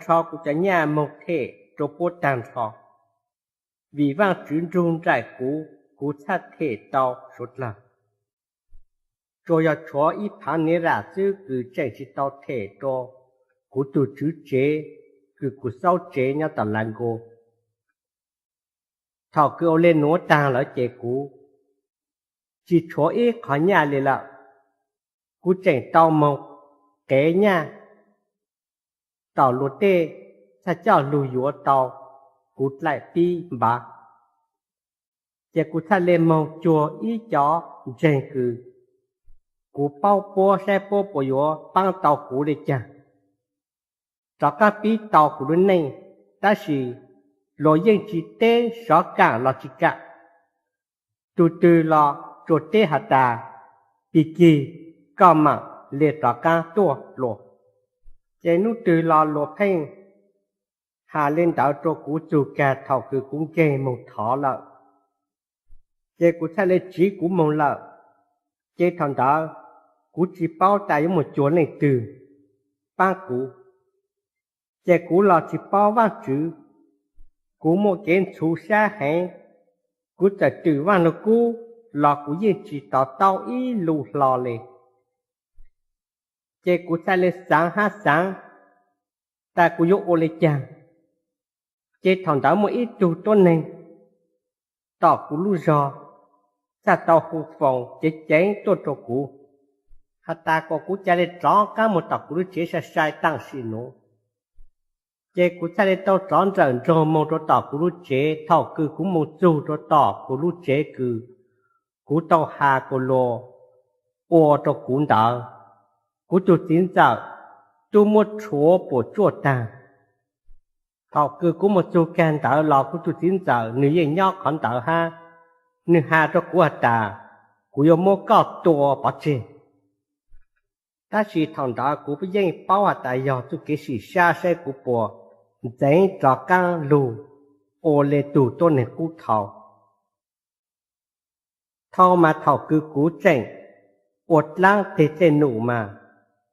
rho kuv cov nyaj moog them rua puab taag nrho, vim Vaajtswv nrug nraim kuv, kuv txhaj them tau suav dlawg. Tsuas yog tshuav ib phaav niraj xwb kws tseem tsi tau them rua kuv tug tswv tsev kws kuv xauv tsev nyob tom Lav Nkus. Thaum kws ua le nuav taag lawm ces kuv tsi tshuav ib qhov nyaj le lawm. Kuv tseem tau moog qev nyaj tom luag tej txhaj coj lug yuav tau kuv dlaim pib npav. Ces kuv txhaj le moog cuag ib cov ntseeg kws kuv paub puab saib puab puas yuav paab tau kuv le caag, rov qaab pib tau kuv lub neej, tab sis luag yeej tsi teb sov kaam los tsi kaam. Tug twg los tsuas teb has tas, Pig Kig, koj maam le rov qaab tuaj luas. Ces nub twg los luag pheej has le ntawd rua kuv txug kag thaum kws kuv nkeeg moog thov lawm. Ces kuv txhaj le tsiv kuv moog lawm. Ces thaum ntawd kuv tsi paub tas yuav moog cuag leej twg paab kuv. Ces kuv los tsi paub Vaajtswv. Kuv muaj kev ntxhuv sab heev, kuv txawm twm Vaaj Lug Kub los kuv yeej tsi to taub ib lu hlo le. Ces kuv txhaj le xaav hab xaav tas kuv yuav ua le caag. Ces thaum ntawd muaj ib tug tuab neeg tom kuv lub zog txhaj tau hu foos ceev ceev tuaj rua kuv, has tas kom kuv ca le rov qaab moog tom kuv lub tsev sai sai taam sim nuav. Ces kuv txhaj le tau rov nrawm nroog moog rua tom kuv lub tsev. Thaum kws kuv moog txug rua tom kuv lub tsev kws kuv tau has kuas luag ua rua kuv ntawd, kuv tug txiv ntxawm tub muab rhuav puam tsuaj taag. Thaum kws kuv moog txug kag ntawd los kuv tug txiv ntxawm nwg yeej nyob qhov ntawd hab. Nwg has rua kuv has tas, kuv yuav muab koj tua pov tseg. Tab sis thaum ntawd kuv yeej paub has tas yog txuj kev sim sab saib kuv puas ntxeev rov qaab lug ua le tug tuab neeg qub thau. Thaus mas thaum kws kuv tseem ua dlaab teg dlej num mas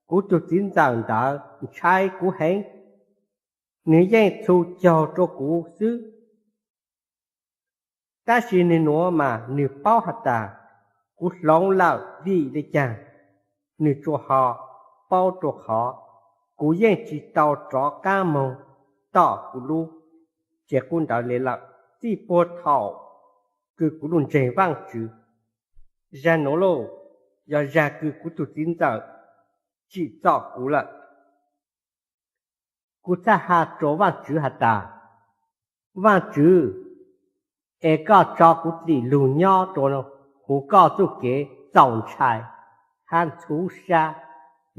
kuv tug txiv ntxawm ntawd ntshai kuv heev, nwg yeej txhu caug rua kuv xwb. Tab sis nwg nuav mas nwg paub has tas kuv hloov lawm vim le caag, nwg tsuas ho paub rua qhov kuv yeej tsi tau rov qaab moog tom kuv lub tsev qub ntawd le lawm. Txij puag thaum kws kuv lug ntseeg Vaajtswv, zag nuav lauj, yog zag kws kuv tug txiv ntxawm tsim txom kuv lawm. Kuv txhaj has rua Vaajtswv has tas, Vaajtswv, es koj tso kuv dlim lug nyob rua huv koj txuj kev txaus ntshai hab ntxhuv sab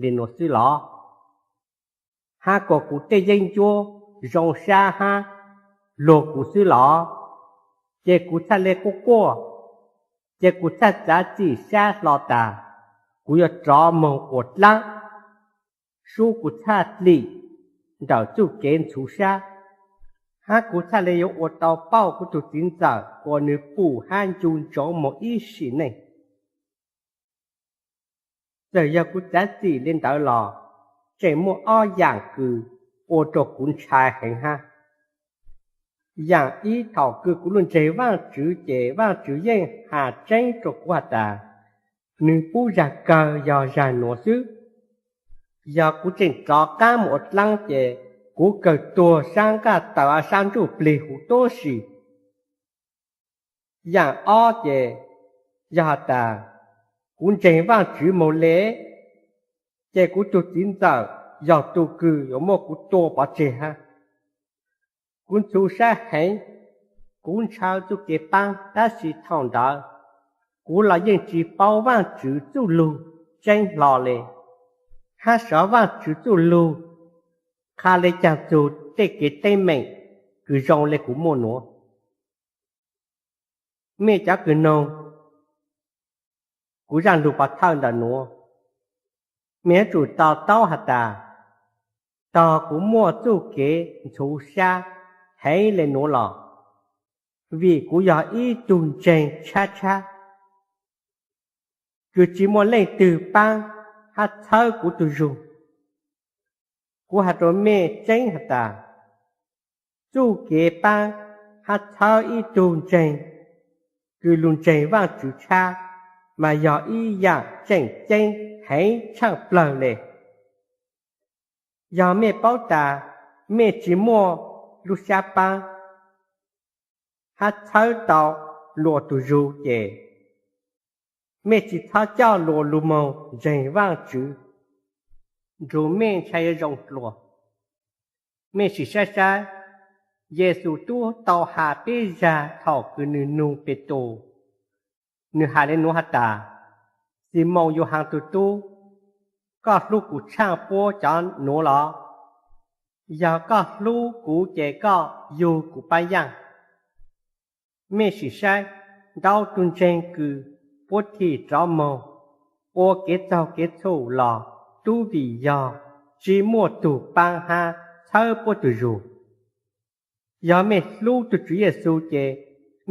le nuav xwb los? Hab kuas kuv tej yeeb ncuab zoo sab hab luag kuv xwb los? Ces kuv txhaj le quaj quaj, ces kuv txhaj txav txim sab hlo tas kuv yuav rov moog ua dlaab, sub kuv txhaj dlim ntawm txuj kev ntxhuv sab, hab kuv txhaj le yuav ua tau pauj kuv tug txiv ntxawm uas nwg pum hab ncu ntsoov moog ib sim neej. Txawm yog kuv txav txim le ntawd los tseem muaj ob yaam kws ua rua kuv ntshai heev hab. Yaam ib, thaum kws kuv lug ntseeg Vaajtswv ces Vaajtswv yeej has tseeb rua kuv has tas, nwg pub zag kawg yog zag nuav xwb. Yog kuv tseem rov qaab moog ua dlaab ces kuv kawg tuag sab nqaj taws a sab ntsuj plig huv tuab si. Yaam ob ces yog has tas kuv ntseeg Vaajtswv moog le, ces kuv tug txiv ntxawm yog tug kws yuav muab kuv tua pov tseg hab. Kuv ntxhuv sab heev, kuv ntshaw txuj kev paab, tab sis thaum ntawd kuv los yeej tsi paub Vaajtswv txuj lug tseeb hlo le, hab sov Vaajtswv txuj lug qha le caag txug tej kev teeb meem kws zoo le kuv muaj nuav. Mej cov kws noog kuv zaaj lug pov thawj ntawm nuav, mej yuav tsum to taub has tas, tog kuv muaj txuj kev ntxhuv sab heev le nuav los, vim kuv yog ib tug ntseeg tshab tshab, kws tsi muaj leej twg paab hab txhawb kuv tug zug. Kuv has rua mej tseeb has tas, txuj kev paab hab txhawb ib tug ntseeg kws lug ntseeg Vaajtswv tshab, mas yog ib yaam tseem ceeb heev tshaaj plawg le. Yog mej paub tas mej tsi muaj lub sab paab hab txhawb tau luas tug zug ces, mej tsi txhob coj luas lug moog ntseeg Vaajtswv, nrug mej ntshai yuav zoo dlua. Mej sim saib saib, Yexus tub tau has peb zag thaum kws nwg nug Petus, nwg has le nuav has tas, Ximoos Yuhaas tug tub, koj hlub kuv tshaaj puab cov nuav los? Yog koj hlub kuv ces koj yug kuv paab yaaj. Mej sim saib, ntau tug ntseeg kws puab thim rov moog ua kev txaug kev txhum los tub vim yog tsi muaj tug paab hab txhawb puab tug zug. Yog mej hlub tug Tswv Yexus ces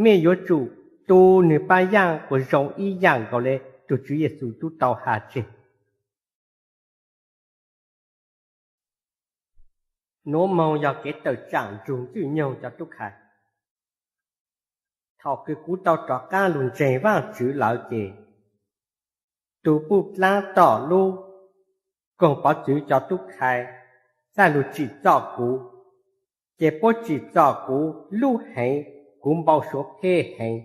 mej yuav tsum tu nwg paab yaaj kuas zoo ib yaam nkaus le tug Tswv Yexus tub tau has tseg. Nuav moog yog kev tawm tsaam nrug Ntxwg Nyoog cov tub khai. Thaum kws kuv tau rov qaab lug ntseeg Vaajtswv lawm ces, tug puj dlaab tom lub koog pov txwv cov tub khai txhaj lug tsim txom kuv, ces puab tsim txom kuv lub heev, kuv npau suav phem heev.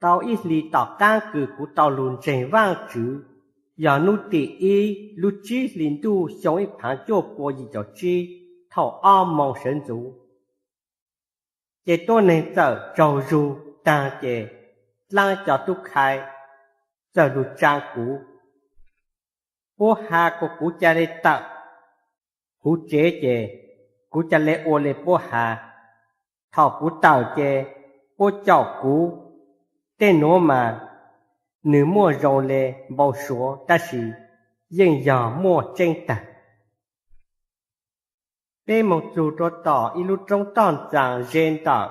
Tau ib hlis tom qaab kws kuv tau lug ntseeg Vaajtswv, yog nub tim ib lub tsib hlis ntuj xyoo ib phaav cuaj pua yim caum tsib, thaum ob moos sawv ntxuv, ces tuab neeg txawm tsaug zug taag ces dlaab cov tub khai txawm lug tsaa kuv. Puab has kuas kuv ca le tawm huv tsev ces kuv ca le ua le puab has. Thaum kuv tawm ces puab caum kuv. Tej nuav mas nwg muaj zoo le npau suav tab sis yeej yog muaj tseeb taag. Peb moog txug rua tom ib lub roob toj ntxaas ze ntawm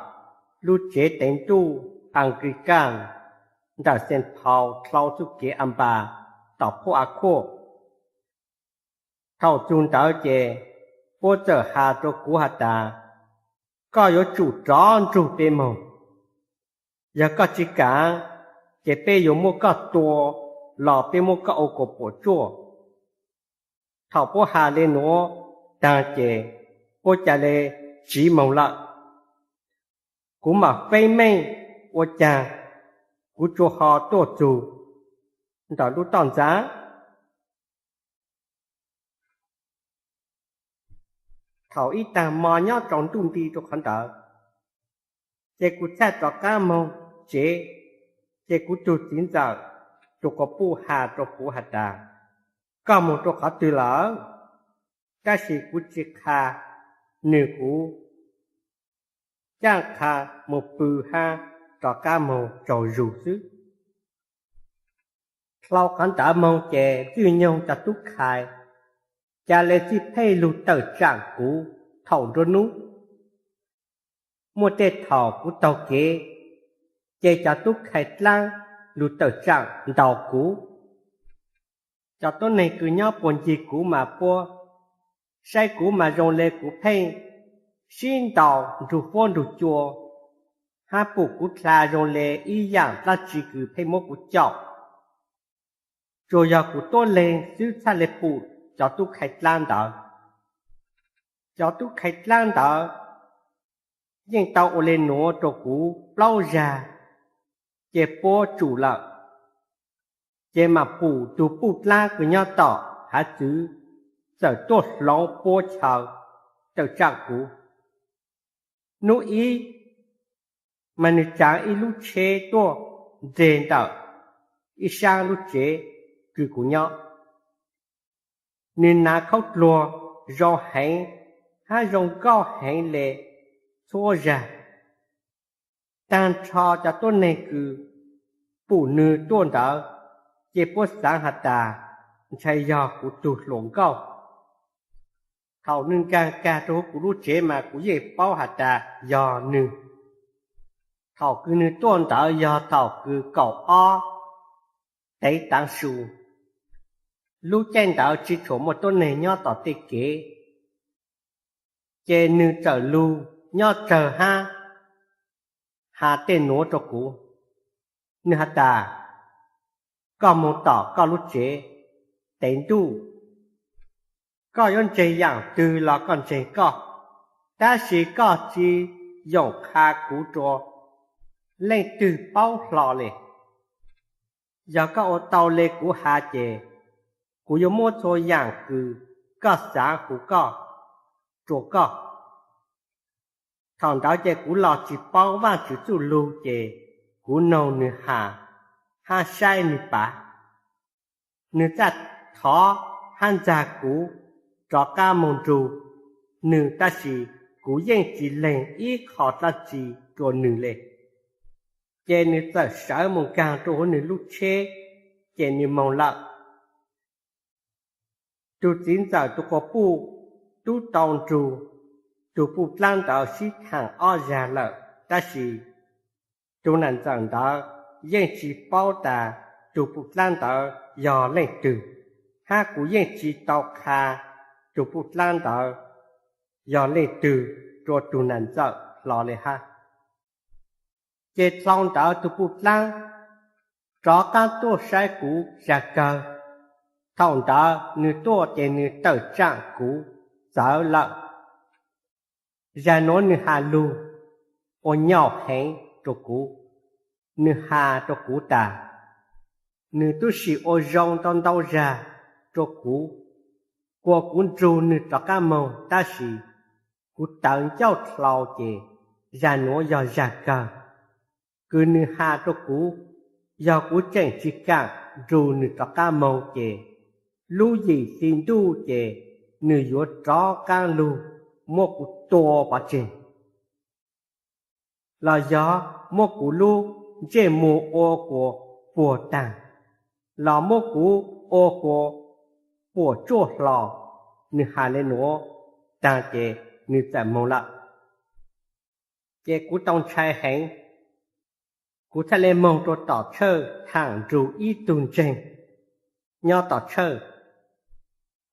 lub tsev teev ntuj Anglican ntawm Saint Paul dlhau txuj kev Anpas tom Phuj Akhuaj. Thaum txug ntawd ces puab txawm has rua kuv has tas, koj yuav tsum rov nrug peb moog. Yog koj tsi kam, ces peb yuav muab koj tua los peb muab koj ua kom puam tsuaj. Thaum puab has le nuav taag ces puab ca le tsiv moog lawm. Kuv mam feeb meej ua caag kuv tsuas ho tuaj txug ntawm lub toj ntxaas. Thaum ib taag mo nyob rua ntuj nti rua qhov ntawd, ces kuv txhaj rov qaab moog tsev. Ces kuv tug txiv ntxawm tug quas puj has rua kuv has tas, koj moog rua qhov twg lawm? Tab sis kuv tsi qha nwg, kuv caaj qha moog pw hab rov qaab moog tsaug zug xwb. Dlhau qhov ntawd moog ces Ntxwj Nyoog cov tub khai ca le txhij phej lug tawm tsaam kuv thaum nruab nub. Muaj tej thaum kuv taug kev, ces cov tub khai dlaab lug tawm tsaam ntaus kuv. Cov tuab neeg kws nyob puag ncig kuv mas puab saib kuv mas zoo le kuv pheej sib ntaus nrug fuab nrug cua, hab pum kuv dlha zoo le ib yaam dlaab tsi kws pheej muab kuv caum. Tsuas yog kuv tuab leeg xwb txhaj le pum cov tub khai dlaab ntawd. Cov tub khai dlaab ntawd yeej tau ua le nuav rua kuv plaub zag, ces puab tsum lawm. Ces mam pum tug puj dlaab kws nyob tom hav txwv txawm tuaj hloov puab chaw tawm tsaam kuv. Nub ib, mas nwg tsaav ib lub tsheb tuaj nreg ntawm ib saab lub tsev kws kuv nyob. Nwg naav khaub dluag zoo heev hab zoo nkauj heev le txhua zag. Taag nrho cov tuab neeg kws pum nwg tuaj ntawd, ces puab xaav has tas ntshai yog kuv tug hluas nkauj. Thaum nwg nkaag kag rua huv kuv lub tsev mas kuv yeej paub has tas yog nwg. Thaum kws nwg tuaj ntawd yog thaum kws kaum ob teev taav su. Lub caij ntawd tsis tshua muaj tuab neeg nyob tom tej kev, ces nws txawm lug nyob tsawg hab has tej nuav rua kuv. Nws has tas, koj moog tom koj lub tsev tev ntuj, koj yuav ntseeg yaam twg los koj ntseeg koj, tab sis koj tsis yoom qha kuv rua leej twg paub hlo le. Yog koj ua tau le kuv has ces kuv yuav muab txhua yaam kws koj xaav huv koj rua koj. Thaum ntawd ces kuv los tsis paub Vaajtswv txuj lug ces kuv noog nwg has hab saib nwg pav. Nwg txawj thov hab ntxag kuv rov qaab moog nrug nwg, tab sis kuv yeej tsis leeg ib qho dlaab tsi rua nwg le. Ces nwg txawm sawv moog nkaag rua huv nwg lub tsheb, ces nwg moog lawm. Tug txiv ntxawm tug quas puj tub tau nrug tug puj dlaab ntawd sib thaam ob zag lawm, tab sis tug nam ntxawm ntawd yeej tsis paub tas tug puj dlaab ntawd yog leej twg, hab kuv yeej tsis tau qha tug puj dlaab ntawd yog leej twg rua tug nam ntxawm hlo le hab. Ces dlhau ntawd tug puj dlaab rov qaab tuaj saib kuv zag kawg. Thaum ntawd nwg tuaj ces nwg tawm tsaam kuv txawv lawm. Zag nuav nwg has lug ua nyaum heev rua kuv. Nwg has rua kuv tas, nwg tub sim ua zoo ntau ntau zag rua kuv, kuas kuv nrug nwg rov qaab moog, tab sis kuv tawv ncauj dlhau ces zag nuav yog zag kawg. Kws nwg has rua kuv, yog kuv tseem tsis kaam nrug nwg rov qaab moog ces lub yim xi ntuj ces nwg yuav rov qaab lug muab kuv tua pov tseg, los yog muab kuv lub ntsej muag ua kuas puag taag, los muab kuv ua kuas puam tsuaj hlo. Nwg has le nuav taag ces nwg txawm moog lawm. Ces kuv tau ntshai heev, kuv txhaj le moog rua tom tshawj thaam nrug ib tug ntseeg nyob tom tshawj.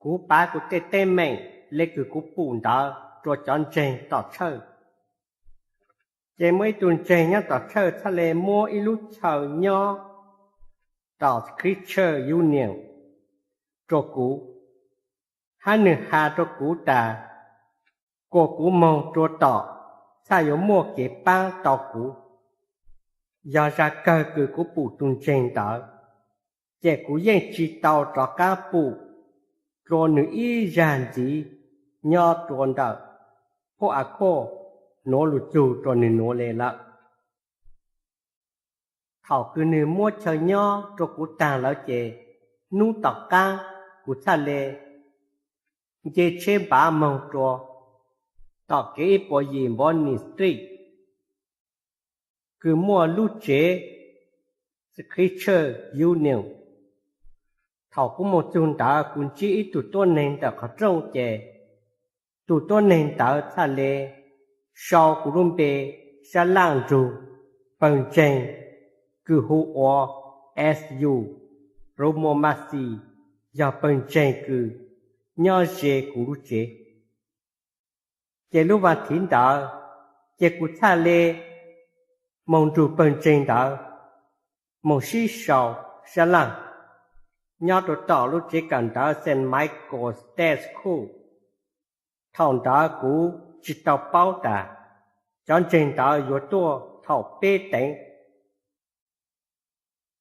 Kuv pav kuv tej teeb meem le kws kuv pum ntawd rua cov ntseeg tom tshawj. Ces muaj ib tug ntseeg nyob tom tshawj txhaj le muab ib lub chaw nyob tom Scripture Union rua kuv, hab nwg has rua kuv tas, kuas kuv moog rua tom txhaj yuav muaj kev paab tau kuv. Yog zag kawg kws kuv pum tug ntseeg ntawd, ces kuv yeej tsi tau rov qaab pum dlua nwg ib zag ntxiv nyob rua ntawm phuj a khuaj nuav lug txug rua nwg nuav le lawm. Thaum kws nwg muab chaw nyob rua kuv taag lawm ces hnub tom qaab kuv txhaj le nce tsheb npav moog rua tom kev ib puas yim Bourne Street kws muaj lub tsev Scripture Union. Thaum kuv moog txug ntawd kuv ntsib ib tug tuab neeg ntawm qhov rooj ces tug tuab neeg ntawd txhaj le sau kuv lub npe sab laj nrug pawg ntseeg kws hu ua S U Romomaxi, yog pawg ntseeg kws nyob ze kuv lub tsev. Ces lub vaas thiv ntawd, ces kuv txhaj le moog nrug pawg ntseeg ntawd moog sib sau sab laj nyob rua tom lub tsev kawm ntawv Saint Michael State School. Thaum ntawd kuv tsi tau paub tas cov ntseeg ntawd yuav tuaj thaum peb teev.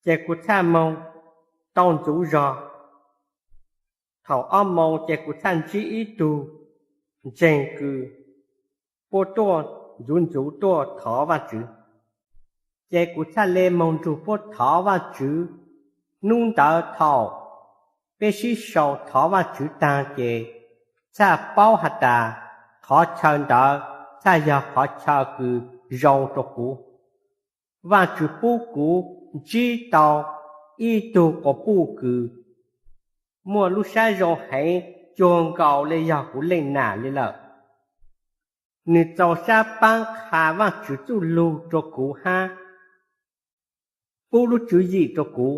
Ces kuv txhaj moog tau ntxuv zog. Thaum ob moo ces kuv txhaj ntsib ib tug ntseeg kws puab tuaj ntxuv ntxuv tuaj thov Vaajtswv. Ces kuv txhaj le moog nrug puab thov Vaajtswv. Hnub ntawd thaum peb sib sau thov Vaajtswv taag ces txhaj paub has tas qhov chaw ntawd txhaj yog qhov chaw kws zoo rua kuv. Vaajtswv pub kuv ntsib tau ib tug quas puj kws muaj lub sab zoo heev cuag nkaus le yog kuv leej nam le lawm. Nwg txaus sab paab qha Vaajtswv txuj lug rua kuv hab pub lub tswv yim rua kuv.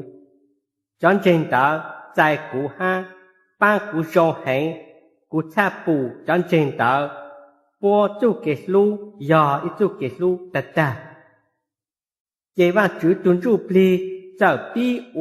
Cov ntseeg ntawd txais kuv hab pab kuv zoo heev, kuv txhaj pum cov ntseeg ntawd puab txuj kev hlub yog ib txuj kev hlub tag tag. Ces Vaajtswv tug Ntsujplig txawm pib